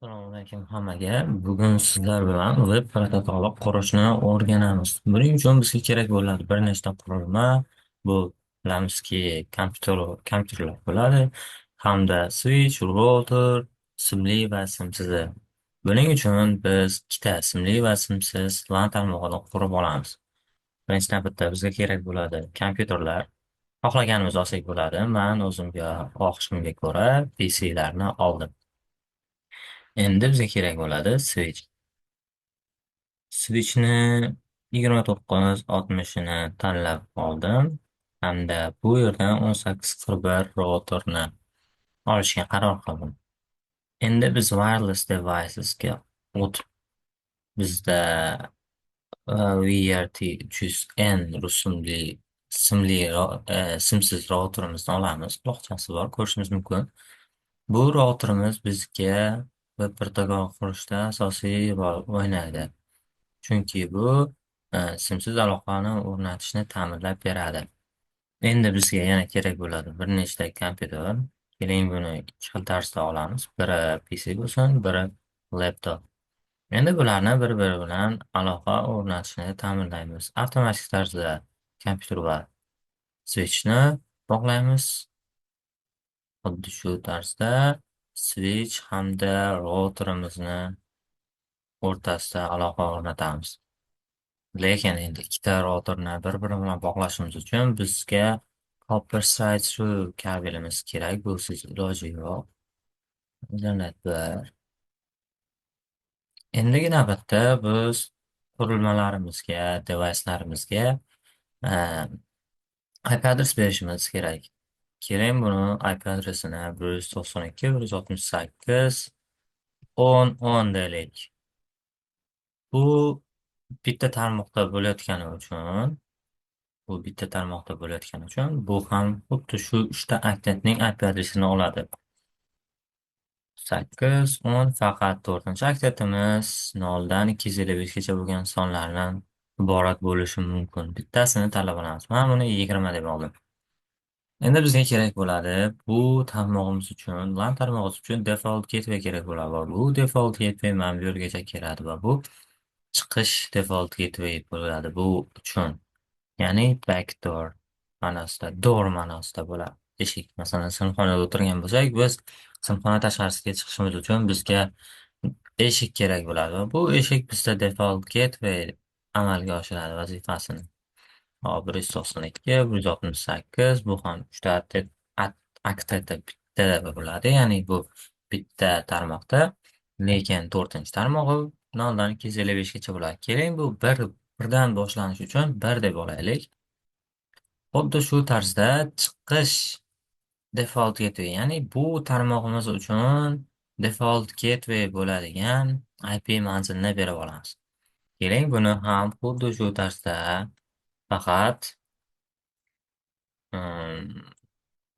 Assalomu alaykum hammaga. Bugun sizlar bilan web protokoli qurishni o'rganamiz. Buning uchun bizga kerak bo'ladi bir nechta qurilma. Bu bilamizki, kompyuterlar bo'ladi hamda switch, router, simli va simsizi. Buning uchun biz ikkita simli va simsiz LAN tarmog'ini qurib olamiz. Birinchi navbatda bizga kerak bo'ladi kompyuterlar. Xohlaganimizni olsak bo'ladi. Men o'zimga xohishimga ko'ra PClarni oldim. Endi bizga kerak bo'ladi switch. Switchni 2960-ni tanlab oldim hamda bu yerdan 1841 routerni olishga qaror qildim. Endi biz wireless devicesga o'tib, bizda VRT 300N rusumli simli simsiz routerimizni olamiz. Quloqchasi bor, ko'rishimiz mumkin. Bu routerimiz bizga web protokol qurishda asosiy rol o'ynaydi. Chunki bu simsiz aloqani o'rnatishni ta'minlab beradi. Endi bizga yana kerak bo'ladi bir nechta kompyuter. Keling, buni ikki xil tarzda olamiz. Biri PC bo'lsin, biri laptop. Endi bularni bir-biri bilan aloqa o'rnatishni ta'minlaymiz. Avtomatik tarzda kompyuter va switchni bog'laymiz. Xuddi shu tarzda switch hamda routerimizni o'rtasida aloqa o'rnatamiz. Lekin endi ikkita routerni bir-biri bilan bog'lashimiz uchun bizga copper straight-through kabelimiz kerak. Busiz iloji yo'q. Internet bir. Endigi navbatda biz qurilmalarimizga, device-larimizga IP adres berishimiz kerak. Keling, buni IP adresini 192, 168, 10, 10 deylik. Bu bitta tarmoqda bo'layotgani uchun, bu bitta tarmoqda bo'layotgani uchun bu ham xuddi shu uchta oktetning IP adresini oladi. 8, 10, faqat to'rtinchi oktetimiz noldan ikki yuz ellik beshgacha bo'lgan sonlardan iborat bo'lishi mumkin. Bittasini tanlab olamiz. Men buni 20 deb oldim. Endi bizga kerak bo'ladi bu tarmog'imiz uchun, LAN tarmog'imiz uchun default gateway kerak bo'ladi va bu default gateway mana bu yergacha keladi va bu chiqish default gateway bo'ladi bu uchun. Ya'ni backdoor ma'nosida, door ma'nosida bo'ladi. Eshik, masalan, sinfxonada o'tirgan bo'lsak, biz sinfxona tashqarisiga chiqishimiz uchun bizga eshik kerak bo'ladi va bu eshik bizda default gateway amalga oshiradi vazifasini. Hop, 192, 168, bu ham uchta oktetda bitta bo'ladi, ya'ni bu bitta tarmoqda, lekin to'rtinchi tarmog'i noldan ikki yuz ellik beshgacha bo'ladi. Keling, bu birdan boshlanish uchun 1 deb olaylik. Xuddi shu tarzda chiqish default gateway, ya'ni bu tarmog'imiz uchun default gateway bo'ladigan IP manzilini berib olamiz. Keling, buni ham xuddi shu tarzda faqat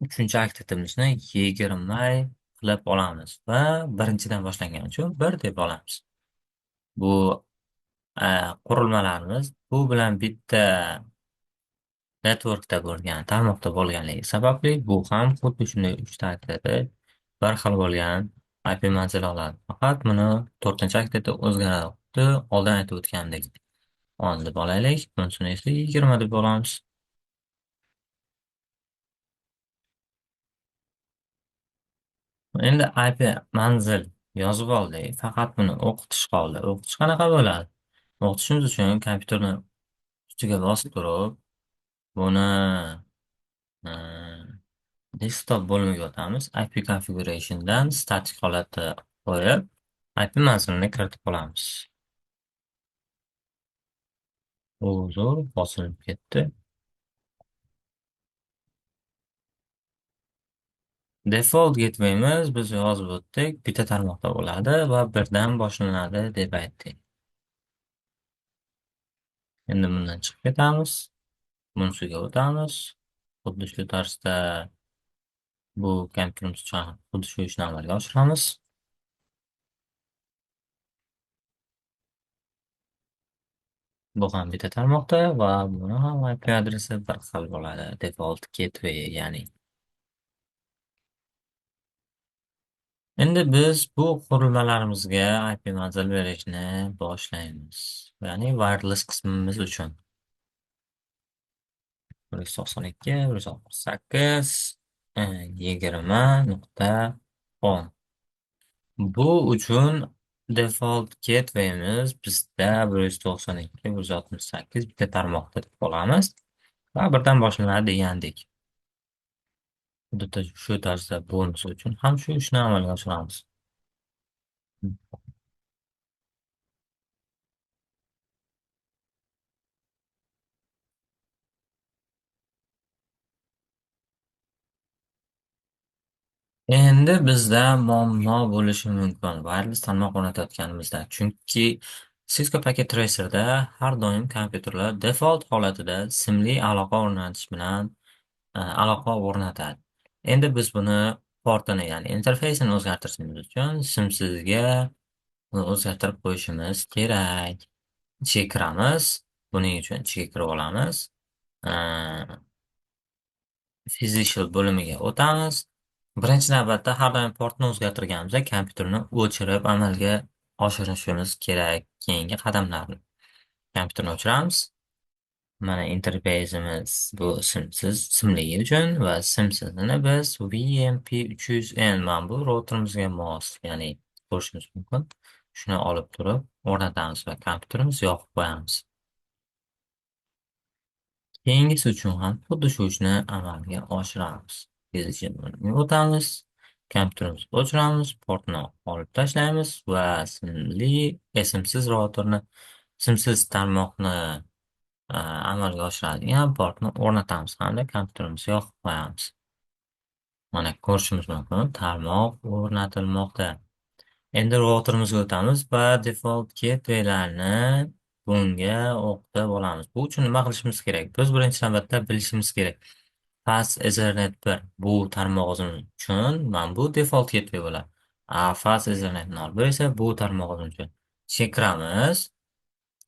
uchinchi oktetimizni 20 qilib olamiz va birinchidan boshlangani uchun 1 deb olamiz. Bu qurilmalarimiz bu bilan bitta networkda bo'lgan, tarmoqda bo'lganligi sababli bu ham xuddi shunday uchta okteti bir xil bo'lgan IP manzili oladi. Faqat buni to'rtinchi okteti o'zgaradi. Xuddi oldin aytib o'tgandek. 10 deb olaylik, bunisini esa 20 deb olamiz. Endi IP manzil yozib oldik, faqat buni o'qitish qoldi. O'qitish qanaqa bo'ladi? O'qitishimiz uchun kompyuterni ustiga bosib turib, buni desktop bo'limiga o'tamiz. IP configuration'dan statik holatda qo'yib, IP manzilini kiritib olamiz. Uzr, bosilib ketdi. Default gateway'imiz biz yozib o'tdik, bitta tarmoqda bo'ladi va birdan boshlanadi deb aytdik. Endi bundan chiqib ketamiz. Bunisiga o'tamiz. Xuddi shu tarzda bu kompyuterimiz uchun xuddi shu ishni amalga oshiramiz. Bu ham bitta tarmoqda va buni ham IP adresi bir xil bo'ladi. Default gateway, ya'ni. Endi biz bu qurilmalarimizga IP manzil berishni boshlaymiz. Ya'ni wireless qismimiz uchun. 192, 168, 20.10. Bu uchun default gateway'imiz bizda 192, 168 bitta tarmoqda deb olamiz va birdan boshlanadi degandik. Xuddi shu tarzda bonus uchun ham shu ishni amalga oshiramiz. Endi bizda muammo bo'lishi mumkin wireless tarmoq o'rnatayotganimizda. Chunki Cisco Packet Tracer'da har doim kompyuterlar default holatida simli aloqa o'rnatish bilan aloqa o'rnatadi. Endi biz buni portini, ya'ni interfeysini o'zgartirishimiz uchun simsizga buni o'zgartirib qo'yishimiz kerak. Ichiga kiramiz. Buning uchun ichiga kirib olamiz. Physical bo'limiga o'tamiz. Birinchi navbatda har doim portni o'zgartirganimizda kompyuterni o'chirib amalga oshirishimiz kerak keyingi qadamlarni. Kompyuterni o'chiramiz. Mana interfeysimiz bu simsiz, simligi uchun va simsizini biz VMP300N mana bu routerimizga mos, ya'ni ko'rishimiz mumkin. Shuni olib turib o'rnatamiz va kompyuterimizni yoqib qo'yamiz. Keyingisi uchun ham xuddi shu ishni amalga oshiramiz. O'tamiz, kompyuterimizni o'chiramiz, portni olib tashlaymiz va simli, simsiz routerni, simsiz tarmoqni amalga oshiradigan portni o'rnatamiz hamda kompyuterimizni yoqib qo'yamiz. Mana ko'rishimiz mumkin, tarmoq o'rnatilmoqda. Endi routerimizga o'tamiz va default gatewaylarni bunga o'qitib olamiz. Bu uchun nima qilishimiz kerak? Biz birinchi navbatda bilishimiz kerak. Fast Ethernet 1 bu tarmog'imiz uchun mana bu default gateway bo'ladi. Fast Ethernet 0 esa bu tarmog'imiz uchun. Ichiga kiramiz.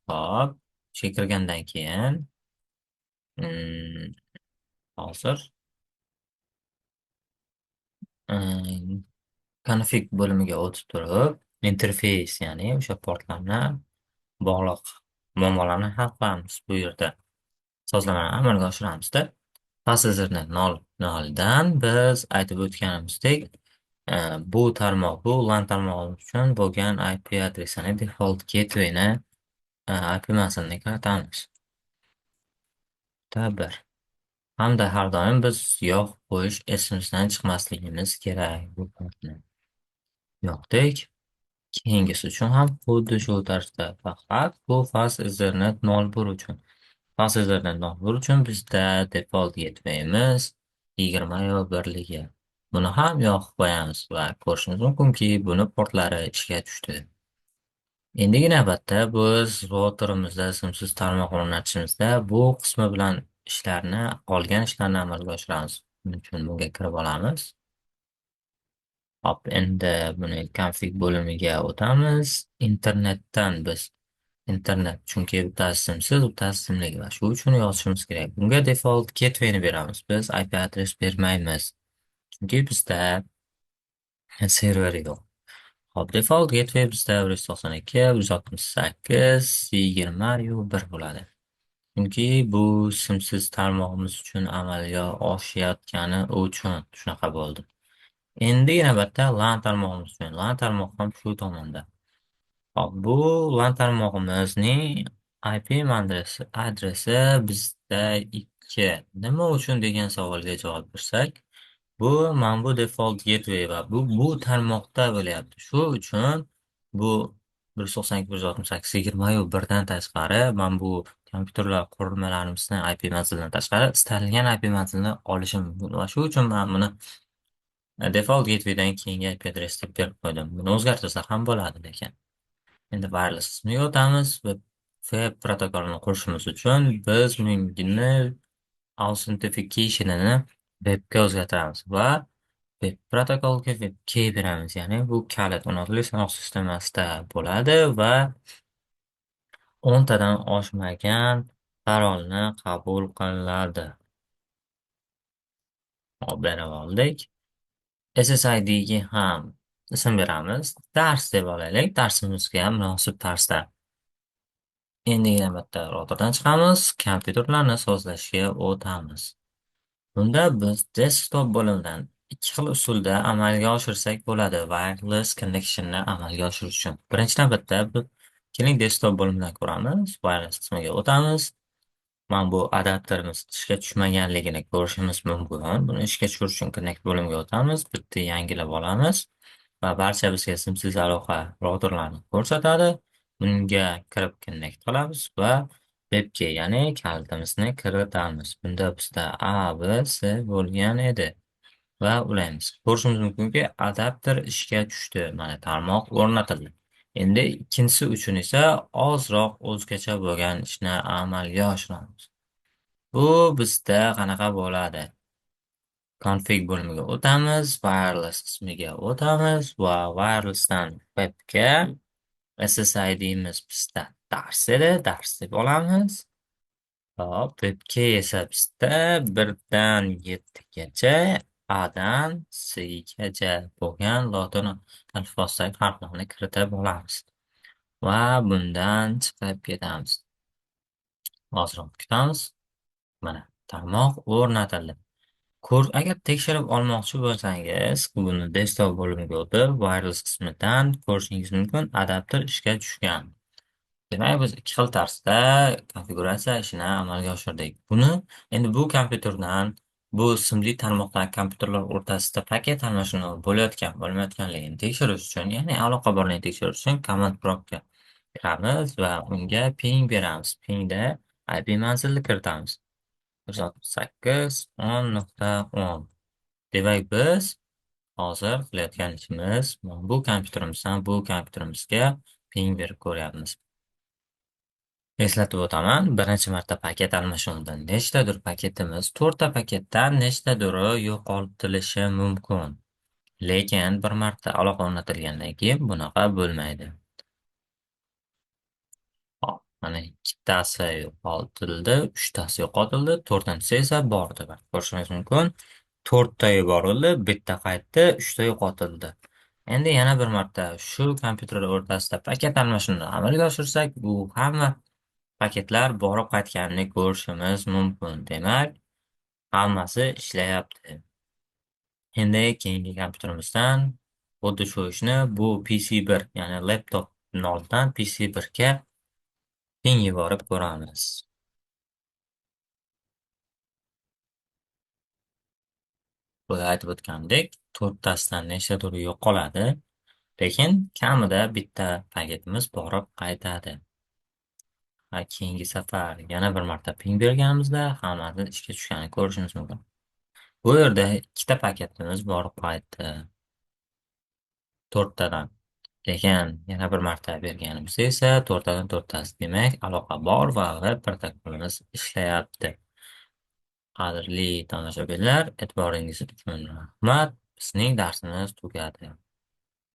Xo'p, ichiga kirgandan keyin hozir config bo'limiga o'tib turib, interfeys, ya'ni o'sha portlarni bog'liq muammolarni hal qilamiz bu yerda. Sozlamani amalga oshiramizda. Fast Ethernet nol noldan biz aytib o'tganimizdek, bu tarmoq, bu LAN tarmog'i uchun bo'lgan IP adresini default gatewayni IP manzilini kiritamiz. Bir. Hamda har doim biz yo'q qo'yish esimizdan chiqmasligimiz kerak bu portni. Yo'qdik. Keyingisi uchun ham xuddi shu tarzda, faqat bu Fast Ethernet nol bir uchun. Fast Ethernet nol bir uchun bizda default gatewayimiz yigirma yo birligi. Buni ham yoqib qo'yamiz va ko'rishimiz mumkinki, buni portlari ishga tushdi. Endigi navbatda biz routerimizda simsiz tarmoq o'rnatishimizda bu qismi bilan ishlarni, qolgan ishlarni amalga oshiramiz. Buning uchun bunga kirib olamiz. Hop, endi buni config bo'limiga o'tamiz. Internetdan biz internet, chunki bittasi simsiz, bittasi simlik va shu uchun yozishimiz kerak. Bunga default gatewayni beramiz. Biz IP adres bermaymiz. Chunki bizda server yo'q. Hop, default gateway bizda bir yuz to'qson ikki, bir yuz oltmish sakkiz, yigirma yu bir bo'ladi. Chunki bu simsiz tarmog'imiz uchun amalga oshayotgani uchun shunaqa bo'ldi. Endi navbatda LAN tarmog'imiz uchun. LAN tarmoq ham shu tomonda. Hop, bu LAN tarmog'imizning IP adresi bizda 2. Nima uchun degan savolga javob bersak, bu mana bu default gateway va bu tarmoqda bo'lyapti. Shu uchun bu bir yuz to'qson ikki, bir yuz oltmish sakkiz, yigirma yu birdan tashqari mana bu kompyuterlar qurilmalarimizni IP manzilidan tashqari istalgan IP manzilini olishim mumkin va shu uchun men buni default gatewaydan keyingi IP adres deb berib qo'ydim. Buni o'zgartirsa ham bo'ladi lekin. Endi wireless qismiga o'tamiz va web protokolini qurishimiz uchun biz buni authentication'ini webga o'zgartiramiz va web protokolga web key beramiz. Ya'ni bu kalit o'rnatilgan sanoq sistemasida bo'ladi va o'ntadan oshmagan parolni qabul qiladi. Hop, berib oldik. SSID ga ham Ism beramiz. Dars deb olaylik. Darsimizga munosib tarzda. Endi navbatda routerdan chiqamiz, kompyuterlarni sozlashga o'tamiz. Bunda biz desktop bo'limidan ikki xil usulda amalga oshirsak bo'ladi wireless connectionni amalga oshirish uchun. Birinchi navbatda biz keling desktop bo'limidan ko'ramiz, wireless qismiga o'tamiz. Mana bu adapterimiz ishga tushmaganligini ko'rishimiz mumkin. Buni ishga tushirish uchun connect bo'limiga o'tamiz, bitta yangilab olamiz va barcha bizga simsiz aloqa routerlarni ko'rsatadi. Bunga kirib connect qilamiz va webga, ya'ni kalitimizni kiritamiz. Bunda bizda A, B, C bo'lgan edi va ulaymiz. Ko'rishimiz mumkinki, adapter ishga tushdi. Mana tarmoq o'rnatildi. Endi ikkinchisi uchun esa ozroq o'zgacha bo'lgan ishni amalga oshiramiz. Bu bizda qanaqa bo'ladi? Config bo'limiga o'tamiz, wireless qismiga o'tamiz va wirelessdan webga SSID'miz bizda dars edi, dars deb olamiz. Hop, webga esa bizda 1dan 7gacha, A'dan C'gacha bo'lgan lotin alifbosidagi harflarni kiritib olamiz. Va bundan chiqib ketamiz. Ozroq kutamiz. Mana tarmoq o'rnatildi. Agar tekshirib olmoqchi bo'lsangiz, buni desktop bo'limiga o'tib, wireless qismidan ko'rishingiz mumkin, adapter ishga tushgan. Demak, biz ikki xil tarzda konfiguratsiya ishini amalga oshirdik. Buni endi bu kompyuterdan, bu simli tarmoqdagi kompyuterlar o'rtasida paket almashinuvi bo'layotgan, bo'lmayotganligini tekshirish uchun, ya'ni aloqa borligini tekshirish uchun command promptga kiramiz va unga ping beramiz. Pingda IP manzilni kiritamiz. 168.10.10. Demak, biz hozir qilayotgan ishimiz bu kompyuterimizdan bu kompyuterimizga ping berib ko'ryapmiz. Eslatib o'taman, birinchi marta paket almashinuvidan nechtadir paketimiz, 4 ta paketdan nechtadiri yo'qotilishi mumkin. Lekin bir marta aloqa o'rnatilgandan keyin bunaqa bo'lmaydi. Hop, mana ikkitasi yo'qotildi, uchtasi yo'qotildi, to'rtinchisi esa bor deb ko'rishingiz mumkin. 4 ta yuborildi, bitta qaytdi, 3 ta yo'qotildi. Endi yana bir marta shu kompyuterlar o'rtasida paket almashinuvini amalga oshirsak, bu hamma paketlar borib qaytganini ko'rishimiz mumkin. Demak, hammasi ishlayapti. Endi keyingi kompyuterimizdan xuddi shu ishni bu PC1, ya'ni laptop 0dan PC1 ga ping yuborib ko'ramiz. Boya aytib o'tgandek, 4tasidan nechtadir yo'qoladi, lekin kamida bitta paketimiz borib qaytadi. Va keyingi safar yana bir marta ping berganimizda hammasi ishga tushganini ko'rishimiz mumkin. Bu yerda ikkita paketimiz borib qaytdi. 4tadan. Lekin yana bir marta berganimizda esa 4tadan 4tasi, demak, aloqa bor va web protokolimiz ishlayapti. Qadrli tomoshabinlar, e'tiboringiz uchun rahmat. Bizning darsimiz tugadi.